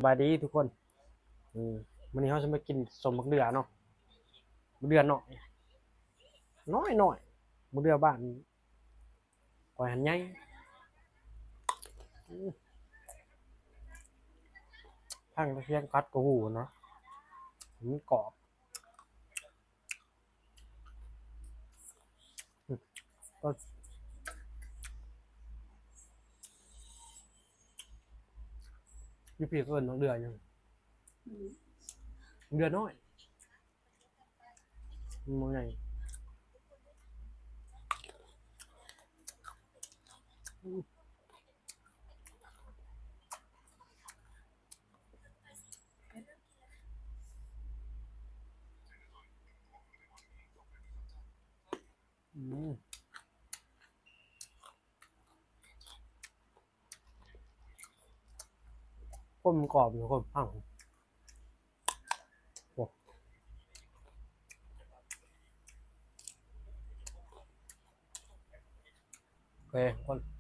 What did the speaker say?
ສະບາຍດີທຸກຄົນ ອືມ ມື້ນີ້ເຮົາຊິມາກິນສົ້ມບັກເດືອເນາະ ບັກເດືອນ້ອຍ ນ້ອຍໆ ບັກເດືອບ້ານຂ້ອຍຫັ້ນໃຫຍ່ ອືມ ທັງຕະພຽງກັດກໍຫູເນາະ ມັນກອບ. ອືມ ກໍຢູ່ພີ້ເອີ້ນບັກເດືອຫຍັງ? ອືມ ເດືອນ້ອຍ ມັນບໍ່ໃຫຍ່ ອືມ. ອືມ ຄົນມັນກອບຢູ່ ຄົນພັງ ໂອ້ ໂອເຄ ທຸກຄົນ.